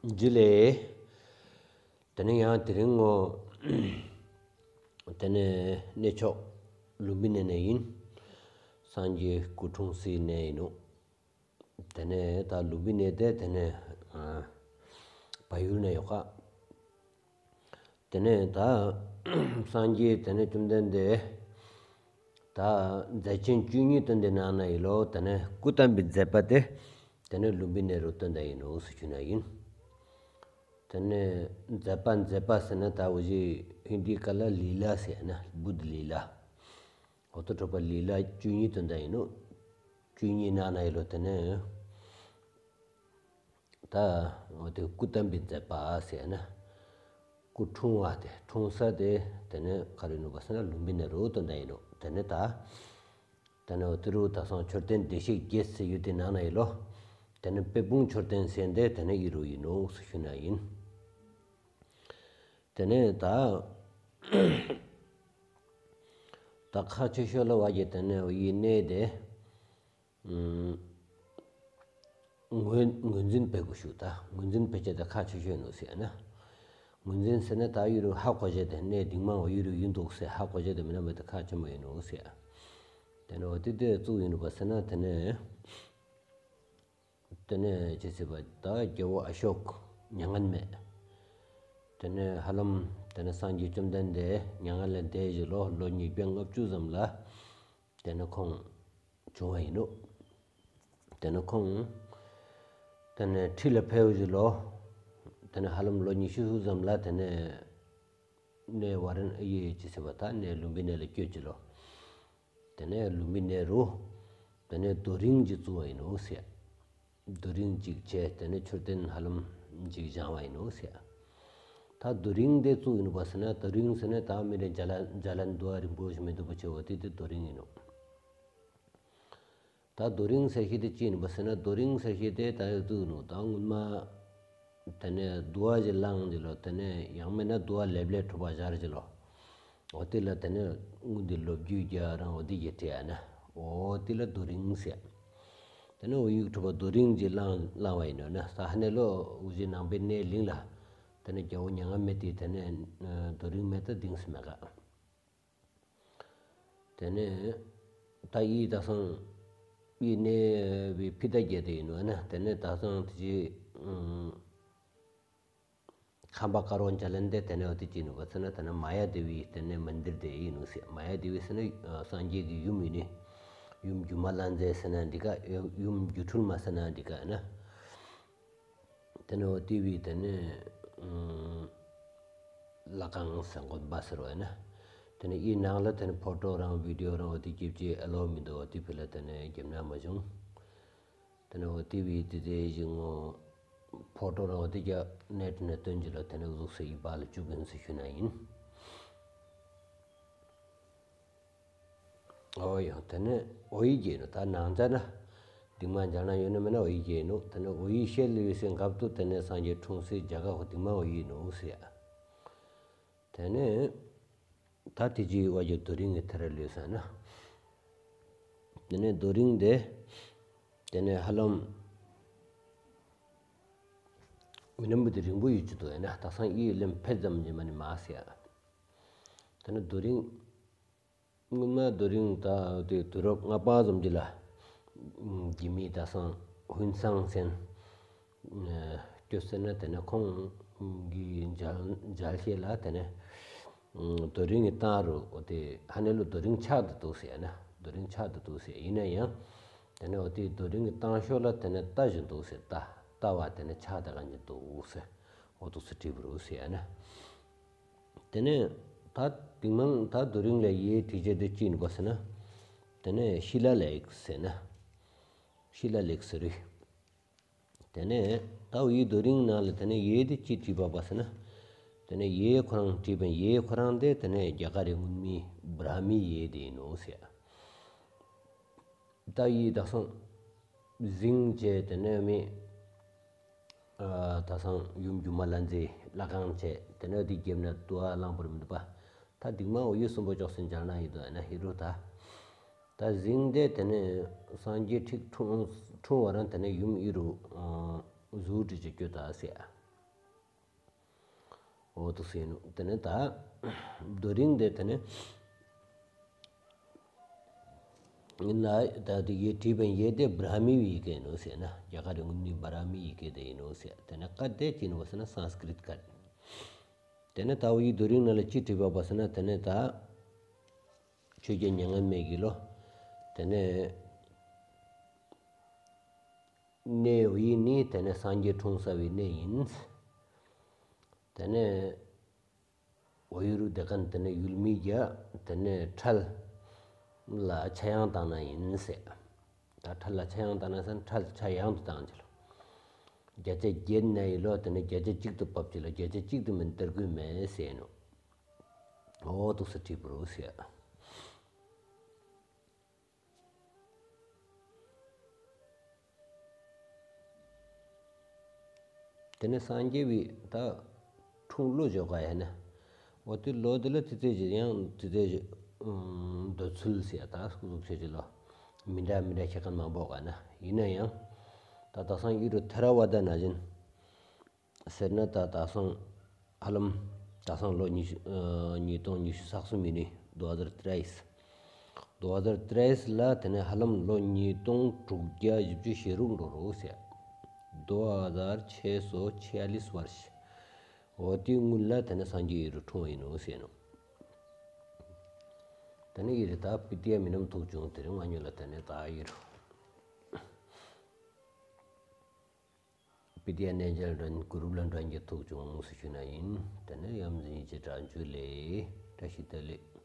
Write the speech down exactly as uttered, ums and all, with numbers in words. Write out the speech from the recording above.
ཇུ་ལེ། དེ་ནས་ཡང་དེ་རིང་ངོ་དེ་ནས་གནས་མཆོག་ལུམྦི་ནི་ནས་ཨིན། སངས་རྒྱས་སྐུ་འཁྲུངས་སའི་གནས་ཨིན་ནོག། དེ་ནས་ད་ལུམྦི་ནི་དེ་དེ་ནས་ཨ་བལ་ཡུལ་ནས་ཡོད་ཀ། དེ་ནས་ད་སངས་རྒྱས་དེ་ནས་བཅོམ་ལྡན་འདས་ད་མཛད་ཆེན་བཅུ་གཉིས་སྟོན་ཏེ་ནང་ན་ཡི་ལོ་དེ་ནས་སྐུ་བལྟམས་པའི་མཛད་པ་དེ་དེ་ནས་ལུམྦི་ནི་རུ་སྟོན་ཏེ་ཨིན་ནོག་ཟེར་ཞུ་ནི་ཨིན། དེ་ནས་མཛད་པ་མཛད་པ་ཟེར་ན་ད་འུ་ཅི་ཧིན་དིའི་སྐད་ལ་ལི་ལ་ཟེར་ན་བུདྡྷ་ལི་ལ། འོ་ཐུ་གྲུབ་པ་ལི་ལ་བཅུ་གཉིས་སྟོན་ཏེ་ཨིན་ནོག། བཅུ་གཉིས་ནང་ན་ཡི་ལོ་དེ་ནས་ད་འོ་དེ་སྐུ་བལྟམས་པའི་མཛད་པ་ཟེར་ན་སྐུ་འཁྲུངས་པ་དེ་འཁྲུངས་ས་དེ་དེ་ནས་ག་རེ་ཨིན་ནོག་པ་ཟེར་ན་ལུམྦི་ནི་རུ་སྟོན་ཏེ་ཨིན་ནོག། དེ་ནས་ད་དེ་ནས་འོ་དེ་རུ་ད་སང་མཆོད་རྟེན་བདེ་གཤེགས་བརྒྱད་ཟེར་ཡོད་དེ་ནང་ན་ཡི་ལོ་དེ་ནས་དཔལ་སྤུངས་མཆོད་རྟེན་ཟེར་དེ་དེ་ནས་ཨི་རུ་ཨིན་ནོག་ཟེར་ཞུ་ནི་ཨིན། དེ་ནས་ད་ད་ཁག་ཆེ་ཤོས་ལ་བ་གི་དེ་ནས་འི་གནས་དེ་ངོས་ངོས་འཛིན་འབད་དགོས་ཤེས་ད་ངོས་འཛིན་འབད་ཅེས་དེ་ཁག་ཆེ་ཤོས་ཨིན་ནོག་ཟེར་ན། ངོས་འཛིན་ཟེར་ན་ད་ཨི་རུ་ཧ་གོ་ཅེས་དེ་གནས་འདི་མ་འོ་ཨི་རུ་ཨིན་འདུག་ཟེར་ཧ་གོ་ཅེས་དེ་མེན་ན་མེད་དེ་ཁག་ཆེན་མོ་ཨིན་ནོག་ཟེར། དེ་ནས་འོ་དེ་དེ་ཙུག་ཨིན་ནོག་པ་ཟེར་ན་དེ་ནས་དེ་ནས་ཅི་ཟེར་བ་ད་རྒྱལ་བ་ཨ་ཤོག་མྱ་ངན་མེད། དེ་ནས་ཧ་ལམ་དེ་ནས་སངས་རྒྱས་བཅོམ་ལྡན་འདས་མྱ་ངན་ལས་འདས་ཞིནམ་ལོ་ལོ་ཉིས་བརྒྱ་ལྔ་བཅུ་ཙམ་ལ་དེ་ནས་ཁོང་བྱུང་བ་ཨིན་ནོག། དེ་ནས་ཁོང་དེ་ནས་ཁྲི་ལ་ཕེབས་ཞིནམ་ལོ་དེ་ནས་ཧ་ལམ་ལོ་ཉི་ཤུ་ཙམ་ལ་དེ་ནས་གནས་ཝ་ར་ན་ཡི་ཅི་ཟེར་བ་ད་གནས་ལུམྦི་ནི་ལ་བསྐྱོད་ཞིནམ་ལོ། དེ་ནས་ལུམྦི་ནི་རུ་དེ་ནས་རྡོ་རིང་ཅིག་བཙུགས་པ་ཨིན་ནོག་ཟེར། རྡོ་རིང་ཅིག་བྱས་དེ་ནས་མཆོད་རྟེན་ཧ་ལམ་ཅིག་བཞེངས་པ་ཨིན་ནོག་ཟེར། ད་རྡོ་རིང་དེ་ཙུག་ཨིན་ནོག་པ་ཟེར་ན་རྡོ་རིང་ཟེར་ན་ད་མི་རེ་ཇ་ལ་ཇ་ལ་རྡོ་རིང་པོ་ཞིག་མི་འདུག་པ་ཅིག་འོ་དེ་དེ་རྡོ་རིང་ཨིན་ནོག། ད་རྡོ་རིང་ཟེར་ཤེས་དེ་ཅི་ཨིན་པ་ཟེར་ན་རྡོ་རིང་ཟེར་ཤེས་དེ་ད་ཡོད་དུ་ནོ་ད་སྔོན་མ་དེ་ནས་དུ་བ་ཞིག་བླངས་ཞིནམ་ལོ་དེ་ནས་ཡང་མེན་ན་དུ་བ་ལེབ་ལེབ་འཁྲུ་བ་སྦྱར་ཞིནམ་ལོ། འོ་དེ་ལ་དེ་ནས་དངུལ་འདི་ལོ་རྒྱུས་རྒྱག་རང་འོ་དེ་གི་བྲིས་ཡ་ན་འོ་དེ་ལ་རྡོ་རིང་ཟེར། དེ་ནས་འོ་ཡིག་འཁྲུ་བ་རྡོ་རིང་ཅིག་བླངས་བླངས་པ་ཨིན་ནོག་ན་ས་ཧ་ནེ་ལོ་འུ་ཅི་ནང་པའི་གནས་གླིང་ལ་དེ་ནས་རྒྱལ་བ་མྱ་ངན་མེད་དེ་དེ་ནས་རྡོ་རིང་མེད་ད་དིང་སི་མེད་ག། དེ་ནས་ད་ཡི་ད་སང་ཡི་གནས་པའི་ཕི་ད་རྒྱལ་དེ་ཨིན་ནོག་ན་དེ་ནས་ད་སང་དེ་ཅི་ཁམས་པ་དཀར་པོ་ཇ་ལན་དེ་དེ་ནས་འོ་དེ་ཅི་ཨིན་ནོག་པ་ཟེར་ན་དེ་ནས་མ་ཡ་དེ་བི་དེ་ནས་མན་དིར་དེ་ཨིན་ནོག་ཟེར། མ་ཡ་དེ་བི་ཟེར་ན་སངས་རྒྱས་ཀྱི་ཡུམ་ཨིན་ནི། ཡུམ་སྒྱུ་མ་ལྷ་མཛེས་ཟེར་ན་འདི་ག་ཡུམ་སྒྱུ་འཕྲུལ་མ་ཟེར་ན་འདི་ག་ན། དེ་ནས་འོ་དེ་བི་དེ་ནས་ལྷ་ཁང་ཟེར་དགོན་པ་ཟེར་བ་ན། དེ་ནས་ཡི་ནང་ལ་དེ་ནས་ཕོ་ཊོ་རང་བི་ཌི་ཡོ་རང་འོ་དེ་རྒྱབ་ཅེས་ཨ་ལོ་མི་འདུག། འོ་དེ་བི་ལ་དེ་ནས་རྒྱབ་ན་མ་བྱུང་། དེ་ནས་འོ་དེ་བི་དེ་དེ་ཞིག་ངོ་ཕོ་ཊོ་རང་འོ་དེ་རྒྱ་ནེཊ་ནས་སྟོན་ཅིག་ལ་དེ་ནས་གཟུགས་སུ་ཡི་བ་ལ་བཅུག་གིན་ཟེར་ཞུ་ན་ཨིན། འོ་ཡང་དེ་ནས་འོ་ཡི་རྒྱལ་ནོག་ད་ནང་ཇ་ན། དིང་མ་ཇ་ན་ཡོད་ན་མེན་ན་འོ་ཡི་རྒྱལ་ནོག། དེ་ནས་འོ་ཡི་ཤེལ་ལུས་སེ་འགབ་ཏུ་དེ་ནས་སངས་རྒྱས་འཁྲུངས་སའི་ཇ་ག་ཧོ་དིང་མ་འོ་ཡི་ནོག་ཟེར། དེ་ནས་ད་དེ་ཅི་བ་ཡོད་རྡོ་རིང་གི་ཐེར་ལུས་ས་ན། དེ་ནས་རྡོ་རིང་དེ་དེ་ནས་ཧ་ལམ་མི་ནམ་བུ་དེ་རིང་པོ་ཡོད་ཅི་དུ་ཡ་ན་ད་སང་ཡི་ལེམ་ཕེ་ཙམ་ཅི་མ་ནི་མ་ཟེར། དེ་ནས་རྡོ་རིང་སྔོན་མ་རྡོ་རིང་ད་དེ་དུས་རབས་ལྔ་པ་ཙམ་ཅིག་ལ་རྒྱལ་མི་ད་སང་ཧུན་སང་ཟེར་སྐྱོད་ཟེར་ན་དེ་ནས་ཁོང་གི་མཇལ་མཇལ་ཤེས་ལ་དེ་ནས་རྡོ་རིང་གི་སྟེང་རུ་འོ་དེ་ཧ་ནེ་ལུ་རྡོ་རིང་ཆགས་ཏེ་འདུག་ཟེར་ན་རྡོ་རིང་ཆགས་ཏེ་འདུག་ཟེར། ཨིན་ན་ཡང་དེ་ནས་འོ་དེ་རྡོ་རིང་གི་སྟེང་ཤོག་ལ་དེ་ནས་རྟ་བཞིན་འདུག་ཟེར། རྟ་རྟ་བ་དེ་ནས་ཆགས་ཏེ་ག་ནི་འདུག་ཟེར་འོ་འདུག་ཟེར་བྲིས་པ་རུ་ཟེར་ན། དེ་ནས་ད་དིང་མང་ད་རྡོ་རིང་ལ་ཡི་བྲིས་ཅེས་དེ་ཅི་ཨིན་པ་ཟེར་ན། དེ་ནས་ཤི་ལ་ལེགས་ཟེར་ན། ཤི་ལ་ལེགས་ཟེར་རུ། དེ་ནས་ད་འོ་ཡི་རྡོ་རིང་ནང་ལ་དེ་ནས་ཡི་དེ་ཅི་བྲིས་པ་པ་ཟེར་ན། དེ་ནས་ཡི་ཁོ་རང་བྲིས་པ་ཡི་ཁོ་རང་དེ་དེ་ནས་རྒྱ་གར་རི་སྔོན་མའི་བྷྲ་མིའི་ཡི་དེ་ཨིན་ནོག་ཟེར། ད་ཡི་ད་སང་གཟིངས་བྱས་དེ་ནས་མི་ཨ་ད་སང་ཡུམ་སྒྱུ་མ་ལྷ་མཛེས་ལྷ་ཁང་བྱས་དེ་ནས་དེ་རྒྱབ་ན་དུ་བ་གླང་པོ་རི་མི་འདུག་པ། ད་དིང་མ་འོ་ཡི་གསུམ་པོ་ཅོག་ཟིན་སྦྱར་ན་ཡི་དོ་ཨ་ན་ཧི་རུ་ད། ད་གཟིངས་དེ་དེ་ནས་སངས་རྒྱས་ཁྲིག་འཁྲུངས་འཁྲུངས་བ་རང་དེ་ནས་ཡུམ་ཨི་རུ་ཨ་གཟུགས་བྲིས་ཅིག་སྐྱོད་ད་ཟེར། འོ་དེ་ཟེར་ནོག། དེ་ནས་ད་རྡོ་རིང་དེ་དེ་ནས་ན་ད་དེ་ཡི་བྲིས་པའི་ཡི་གེ་དེ་བྲཱ་མིའི་ཡི་གེ་ནོག་ཟེར་ན། རྒྱ་གར་རི་དངོས་གནས་བྲཱ་མིའི་ཡི་གེ་དེ་ཨིན་ནོག་ཟེར། དེ་ནས་ཀ་དེ་ཅི་ནོག་ཟེར་ན་སཾསྐྲྀཏ་ཀ། དེ་ནས་ད་འོ་ཡི་རྡོ་རིང་ནང་ལ་ཅི་བྲིས་པ་བ་ཟེར་ན། དེ་ནས་ད་ཆོས་རྒྱལ་མྱ་ངན་མེད་ཀྱི་ལོ། དེ་ནས་གནས་འོ་ཡི་ནི་དེ་ནས་སངས་རྒྱས་འཁྲུངས་ས་བའི་གནས་ཨིན། དེ་ནས་འོ་ཡི་རུ་དེ་ཀ་ནས་དེ་ནས་ཡུལ་མི་གྱ་དེ་ནས་ཁྲལ་ལ་ཆ་ཡང་བཏང་ནི་ཨིན་ཟེར། ད་ཁྲལ་ལ་ཆ་ཡང་བཏང་ནི་ཟེར་ན་ཁྲལ་ཆ་ཡང་དུ་བཏང་ཅི་ལོ། བརྒྱ་ཆ་བརྒྱད་ནི་ཡི་ལོ་དེ་ནས་བརྒྱ་ཆ་གཅིག་ཏུ་ཕབ་ཅི་ལོ། བརྒྱ་ཆ་གཅིག་ཏུ་མིན་སྟེར་དགོས་མེད་ཟེར་ནོག། འོ་དེ་ཟེར་བྲིས་པ་རུ་ཟེར། དེ་ནས་སངས་རྒྱས་པའི་ད་འཁྲུངས་ལོ་ཞོག་ག་ཡ་ན། འོ་དེ་ལོ་དེ་ལ་དེ་ཚེ་ཅིག་ཡང་དེ་ཚེ་ཅིག་འདོད་ཚུལ་ཟེར་ད་སྐུ་གཟུགས་ཆེ་ཅིག་ལོ། མི་འདྲ་མི་འདྲ་ཁྱད་ཀ་མང་པོ་ག་ན། ཨིན་ན་ཡང་ད་ད་སང་ཡུ་རུ་ཐེ་ར་ཝ་ད་ན་ཅིན་ཟེར་ན་ད་ད་སང་ཧ་ལམ་ད་སང་ལོ་ཉི་ཤུ་ཨ་ཉིས་སྟོང་ཉི་ཤུ་རྩ་གསུམ་ཨིན་ནི། དོ་ཧ་ཟར་ཏྲེ་ཡིས། དོ་ཧ་ཟར་ཏྲེ་ཡིས་ལ་དེ་ནས་ཧ་ལམ་ལོ་ཉིས་སྟོང་དྲུག་བརྒྱ་བཞི་བཅུ་ཞེ་དྲུག་འགྲོ་རུ་ཟེར། དོ་ཧ་ཟར་ཆེ་སོ་ཆེ་ཡ་ལིས་བར་ཤ། འོ་དེ་སྔུན་ལ་དེ་ནས་སངས་རྒྱས་ཡུ་རུ་འཁྲུངས་ཨིན་ནོག་ཟེར་ནོག། དེ་ནས་ཡུ་རུ་ད་པི་ཏི་ཡ་མི་ནམ་ཐུག་བྱུང་། དེ་རིང་མ་ཉོ་ལ་དེ་ནས་ད་ཡུ་རུ་པི་ཏི་ཡ་ནས་མཇལ་འདྲ་གུ་རུབ་ལ་འདྲ་གྱི་ཐུག་བྱུང་ཟེར་ཞུ་ནི་ཨིན། དེ་ནས་ཡམ་ཟིན་གྱི་དྲ་འཇུ་ལེ་བཀྲ་ཤིས་བདེ་ལེགས།